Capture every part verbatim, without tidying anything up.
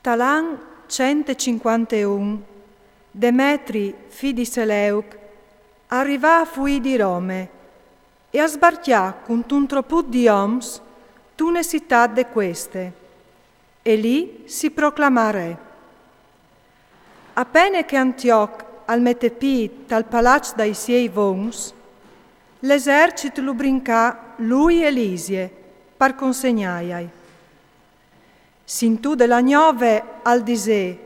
Tal an cent e cincuanteun, Demetri, fi di Seleuc, al rivà a fuî di Rome e al sbarcjà cuntun troput di oms tune citât de Cueste, e li si proclamà re. A pene che Antioc al metè pît tal palaç dai siei vons, l'esercit lu brincà lui e Lisie par consegnâjai. Sintude la gnove, al disè: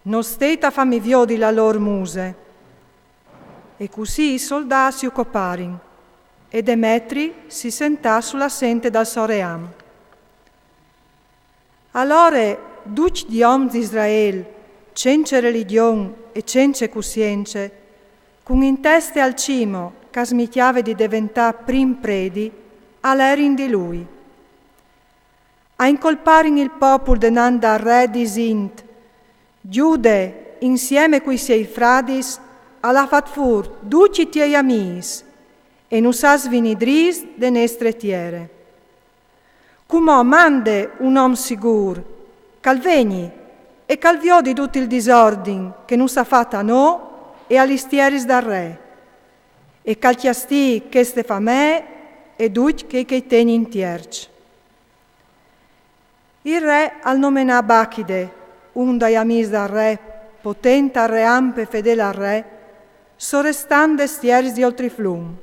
«No steit a fâmi viodi la lôr muse.» E cussì i soldâts ju coparin, e Demetri si sentà su la sente dal so ream. Alore ducj i oms di Israel, cence religjon e cence cussience, cun in teste Alcimo, ch'al smicjave di deventâ prin predi, a lerin di lui. A incolparin il popul denant dal re disint: «Giude, insieme cui siei fradis, al à fat fûr ducj i tiei amîs, e nus à svinidrîts de nestre tiere. Cumò mande un om sigûr, ch'al vegni e ch'al viodi dut il disordin che nus à fat a nô e a lis tieris dal re, e ch'al cjastighi cheste famee e ducj chei che i tegnin tierç.» Il re al nomenà Bachide, un dai amîs dal re, potent al ream e fedêl al re, sorestant des tieris di oltriflum,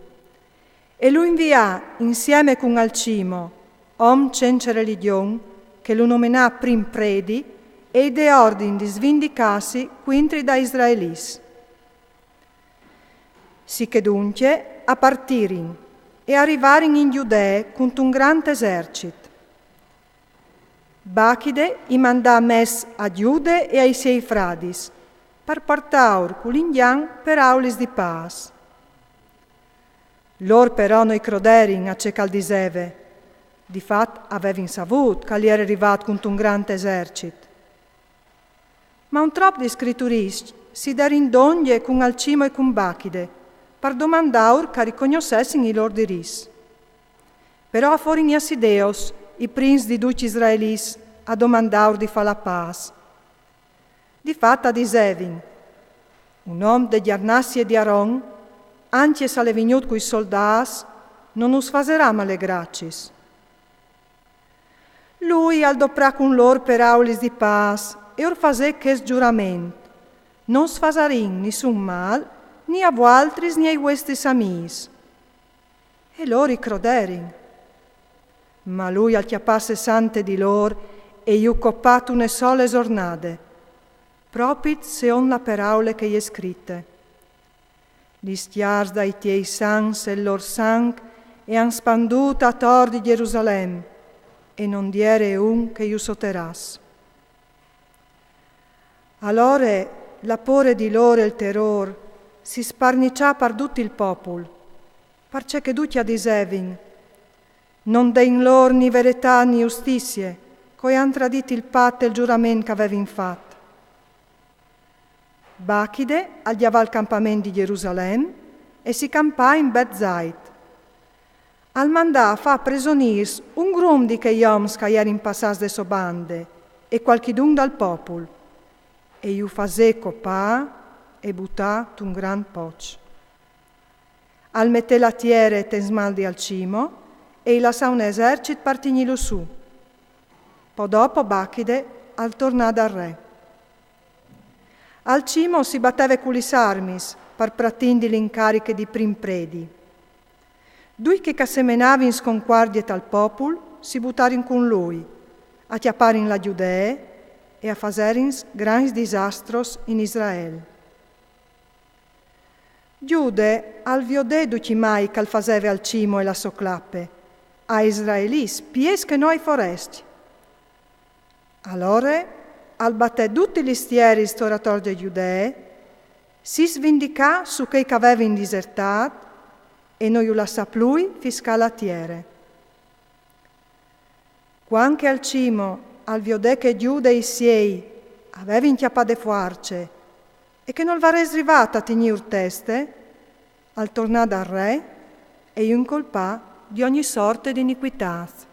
e lu invià insieme cun Alcimo, om cence religjon, che lu nomenà prin predi, e i dè ordin di svindicâsi cuintri dai israelits. Sichè duncje a partirin e a rivarin in Gjudee cuntun grant esercit. Bachide i mandà mès a Giude e ai siei fradis, par puartâur cul ingjan peraulis di pâs. Lôr però no i croderin a ce ch'al diseve. Di fat a vevin savût ch'al jere rivât cuntun grant esercit. Ma un trop di scrituriscj si derin dongje cun Alcimo e cun Bachide, par domandâur ch'a ricognossessin i lôr dirits. Però a forin i Assideos, i prins di ducj i israelits, a domandâur di fâ la pâs. Di fat a disevin: «Un om de gjarnassie di Aron, ancje s'al è vignût cui soldâts, no nus faserà malegracis.» Lui al doprà cun lôr peraulis di pâs e ur fasè chest gjurament: «No us fasarìn nissun mâl, ni a vualtris ni ai vuestris amîs.» E lôr i croderin. Ma lui al cjapà sessante di lôr e ju copà une sole zornade, propit seont la peraule che e je scrite: «Lis cjârs dai tiei sants e lôr sanc e àn spandût ator di Gjerusalem, e no 'nd jere un che ju soteràs.» Alore la pôre di lôr e il terôr si sparniçà par dut il popul, parcè che ducj a disevin: «No 'nd è in lôr ni veretât ni justissie, co e àn tradît il pat e il gjurament ch'a vevin fat.» Bachide al gjavà il campament di Gjerusalem e si campà in Betzait. Al mandà a fâ presonîrs un grum di chei oms ch'a jerin passâts de sô bande e cualchidun dal popul, e ju fasè copâ e butâ tun grant poç. Al metè la tiere tes mans di Alcimo e i lassà un esercit par tignîlu sù. Po dopo Bachide al tornà dal re. Alcimo si bateve cu lis armis par pratindi l'incariche di prin predi. Ducj chei ch'a semenavin sconcuardie tal popul si butarin cun lui, a cjaparin la Gjudee e a faserin grancj disastros in Israel. Giude al viodè ducj i mai ch'al faseve Alcimo e la sô clape, ai israelits piês che no ai forescj. Alore al batè dutis lis tieris tor ator de Gjudee, si svindicà su chei ch'a vevin disertât e no ju lassà plui fiscâ la tiere. Cuant che Alcimo al viodè che Giude e i siei a vevin cjapât de fuarce e che nol varès rivât a tignîur teste, al tornà dal re e ju incolpà di ogni sorte di inicuitât.